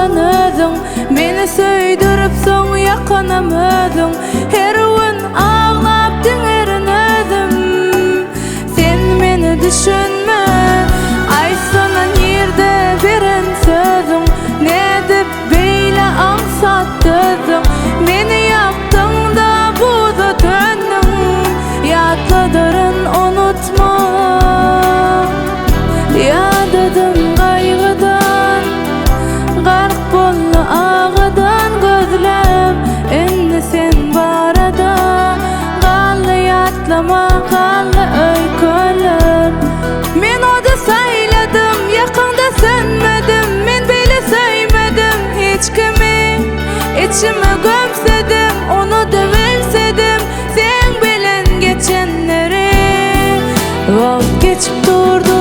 Çykaran özüň Meni söýdürip soň ýakanam özüň Her gün aglap diňerin özüm Sen meni düşünme Aýtsana nirde beren sözüň Nädip beýle aňsat dözdüň Meni ýakdyňda buza döndüň Ýatladyryn unutma Ýadadym gaýgydan Gark boldy agydan gözlem Indi sen barada Galdy ýatlama galdy öýkeler Men ody saýladym ýakaňda sönmedim Men beýle söýmedim hiç kimi Içime gömsedim unudybilsedim Seň bilen geçenleri Wagt geçip durdy.